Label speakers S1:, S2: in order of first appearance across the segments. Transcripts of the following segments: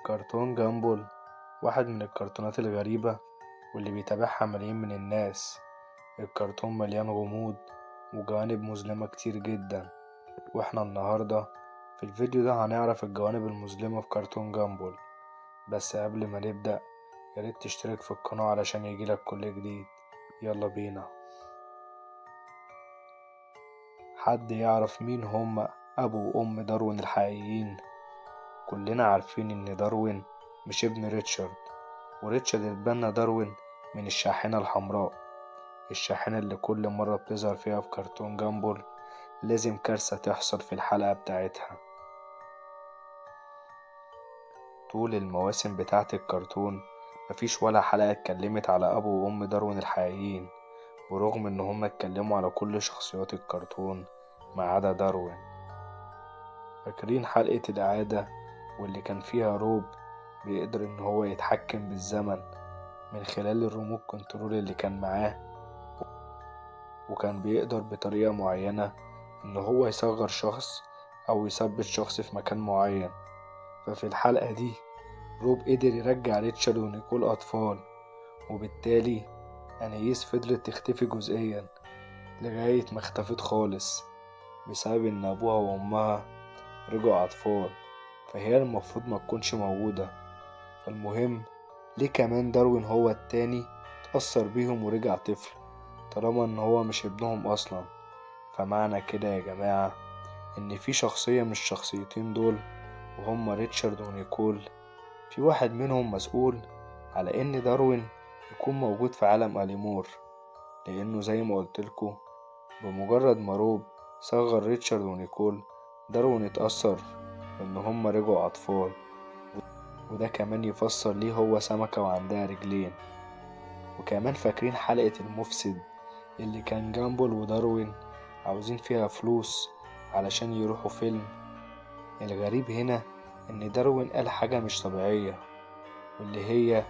S1: كرتون جامبول واحد من الكرتونات الغريبة واللي بيتابعها ملايين من الناس. الكرتون مليان غموض وجوانب مظلمة كتير جدا، واحنا النهاردة في الفيديو ده هنعرف الجوانب المظلمة في كرتون جامبول. بس قبل ما نبدأ ياريت تشترك في القناة علشان يجيلك كل جديد. يلا بينا. حد يعرف مين هم أبو وأم داروين الحقيقيين؟ كلنا عارفين إن داروين مش ابن ريتشارد، وريتشارد اتبنى داروين من الشاحنة الحمراء، الشاحنة اللي كل مرة بتظهر فيها في كرتون جامبول لازم كارثة تحصل في الحلقة بتاعتها. طول المواسم بتاعة الكرتون مفيش ولا حلقة اتكلمت على أبو وأم داروين الحقيقيين، برغم إن هما اتكلموا على كل شخصيات الكرتون ما عدا داروين. فاكرين حلقة الإعادة واللي كان فيها روب بيقدر إن هو يتحكم بالزمن من خلال الريموت كنترول اللي كان معاه، وكان بيقدر بطريقة معينة إن هو يصغر شخص أو يثبت شخص في مكان معين. ففي الحلقة دي روب قدر يرجع ريتشارد ونيكول أطفال، وبالتالي أنايس فضلت تختفي جزئيا لغاية ما اختفت خالص بسبب إن أبوها وأمها رجعوا أطفال، فهي المفروض ما تكونش موجودة. فالمهم ليه كمان داروين هو التاني اتأثر بيهم ورجع طفل طالما إن هو مش ابنهم أصلا؟ فمعنى كده يا جماعة إن في شخصية من الشخصيتين دول وهما ريتشارد ونيكول، في واحد منهم مسؤول على إن داروين يكون موجود في عالم أليمور، لأنه زي ما قلتلكوا بمجرد ما روب صغر ريتشارد ونيكول داروين اتأثر إن هما رجعوا أطفال، وده كمان يفسر ليه هو سمكة وعندها رجلين. وكمان فاكرين حلقة المفسد اللي كان جامبول وداروين عاوزين فيها فلوس علشان يروحوا فيلم؟ الغريب هنا إن داروين قال حاجة مش طبيعية، واللي هي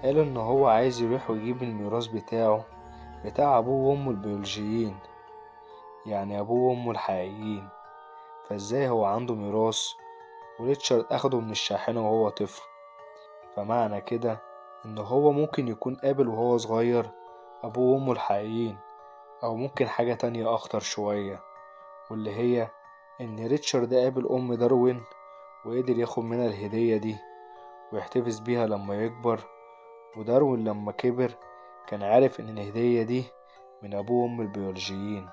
S1: قال إن هو عايز يروح ويجيب الميراث بتاعه بتاع أبوه وأمه البيولوجيين، يعني أبوه وأمه الحقيقيين. فإزاي هو عنده ميراث وريتشارد أخده من الشاحنة وهو طفل؟ فمعنى كده إن هو ممكن يكون قابل وهو صغير أبوه وأمه الحقيقيين، أو ممكن حاجة تانية أخطر شوية، واللي هي إن ريتشارد قابل أم داروين وقدر ياخد منها الهدية دي ويحتفظ بيها لما يكبر، وداروين لما كبر كان عارف إن الهدية دي من أبوه وأمه البيولوجيين.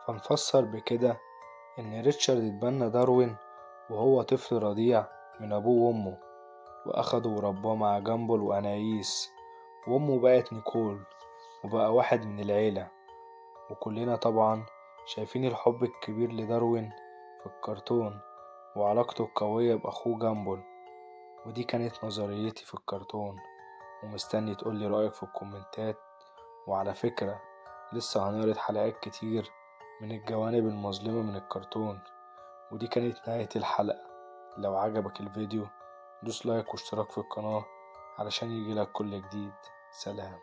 S1: فنفسر بكده إن ريتشارد اتبنى داروين وهو طفل رضيع من أبوه وأمه، وأخده ورباه مع جامبول وأنايس، وأمه بقت نيكول وبقى واحد من العيلة. وكلنا طبعا شايفين الحب الكبير لداروين في الكرتون وعلاقته القوية بأخوه جامبول. ودي كانت نظريتي في الكرتون، ومستني تقولي رأيك في الكومنتات. وعلى فكرة لسه هنعرض حلقات كتير من الجوانب المظلمة من الكرتون. ودي كانت نهاية الحلقة. لو عجبك الفيديو دوس لايك واشتراك في القناة علشان يجيلك كل جديد. سلام.